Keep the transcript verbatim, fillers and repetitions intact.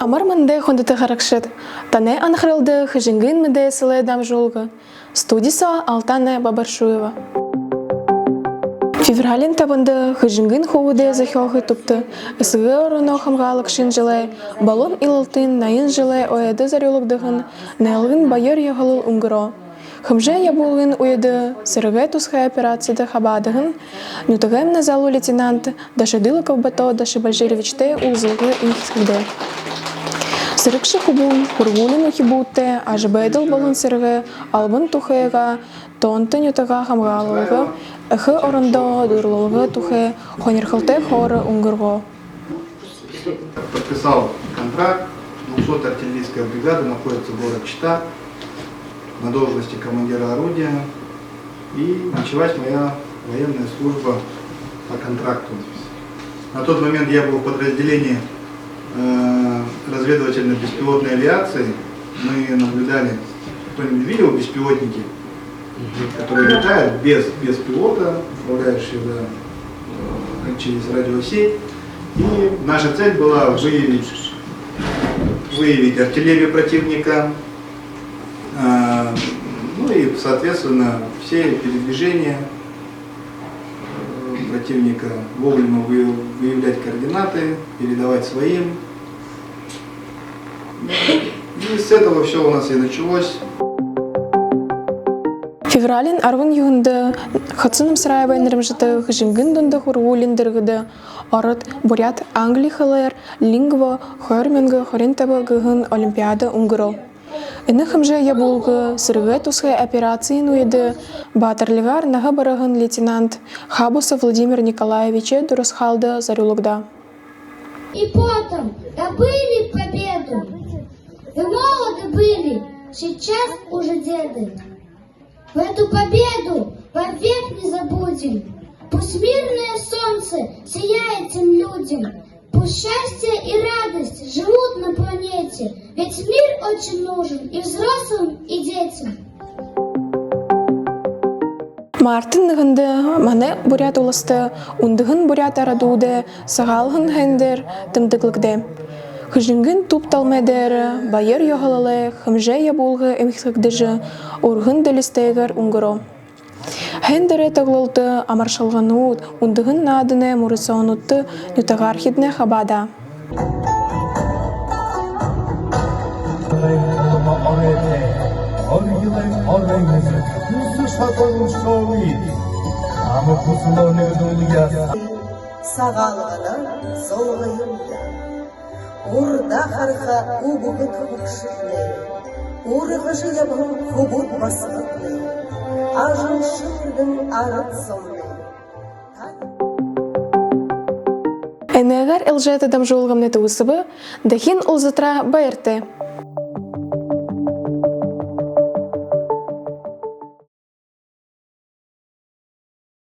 Амар мэндэ, хүндэтэ харагшад! Танай анхаралда Хэжэнгын мэдээсэлэй дамжуулга. Студи соо Алтана Бабаршуева. Февралиин табанда Хэжэнгын хүбүүдэй зохёохы түбтэ Эсэгэ ороноо хамгаалагшын жэлэй болон Илалтын наян жэлэй ойдо зорюулагдаһан найлгын баяр ёһолол үнгэрөө. Хэмжээ ябуулгын үедэ сэрэгэй тусхай операцида хабаадаһан нютагаймнай залуу лейтенант Дашидылыков Бато Дашибальжировичтай уулзалга эмхидхэгдээ. Сэрэгшэ хүбүүн һургуулиин үхибүүдтэ ажабайдал болон сэрэгэй албан тухайгаа, тоонто нютагаа хамгаалалга, эхэ орондоо дурлалга тухай һонирхолтой хөөрөө үнгэргөө. Подписал контракт, двухсотая артиллерийская бригада находится в городе Чита на должности командира орудия. И началась моя военная служба по контракту. На тот момент я был в подразделении, э, разведывательно-беспилотной авиации. Мы наблюдали, кто-нибудь видел беспилотники, которые летают без, без пилота, управляющие, да, э, через радиосеть. И наша цель была выявить, выявить артиллерию противника, э, ну и, соответственно, все передвижения, э, противника, вовремя выяв-, выявлять координаты, передавать своим. И с этого всё у нас и началось. Февралиин арбан юһэндэ Хоца Намсараевай нэрэмжэтэ Хэжэнгын дунда һургуулиин дэргэдэ ород, буряад, англи хэлээр «Лингво хоёр мянга хорин таба» гэһэн олимпиада үнгэрөө. Энэ хэмжээ ябуулга сэрэгэй тусхай операциин үедэ баатарлигаар наһа бараһан лейтенант Хабусов Владимир Николаевичай дурасхаалда зорюулагдаа. И потом добыли победу. Вы молоды были, сейчас уже деды. В эту победу вовек не забудем. Пусть мирное солнце сияет тем людям. Пусть счастье и радость живут на планете. Ведь мир очень нужен и взрослым, и детям. Мартын нэгэндэ манай Буряад Уласта үндэһэн буряад арадуудай Сагаалганай һайндэр тэмдэглэгдээ. Хэжэнгын түб талмай дээрэ баяр ёһололой хэмжээ ябуулга эмхидхэгдэжэ, үргэн дэлисэтэйгээр үнгэрөө. Һайндэрэй тоглолто, амаршалганууд, үндэһэн нааданай мүрысөөнүүдтэ нютагаархиднай хабаадаа. Сагаалганаар золгоё. Урда хараха үбгэд хүгшэднай, ургажа ябаһан хүбүүд басагаднай, ажалша үргэн арад зомнай. Энээгээр Элжээтэ дамжуулгамнай түгэсэбэ. Дахин уулзатараа баяртай.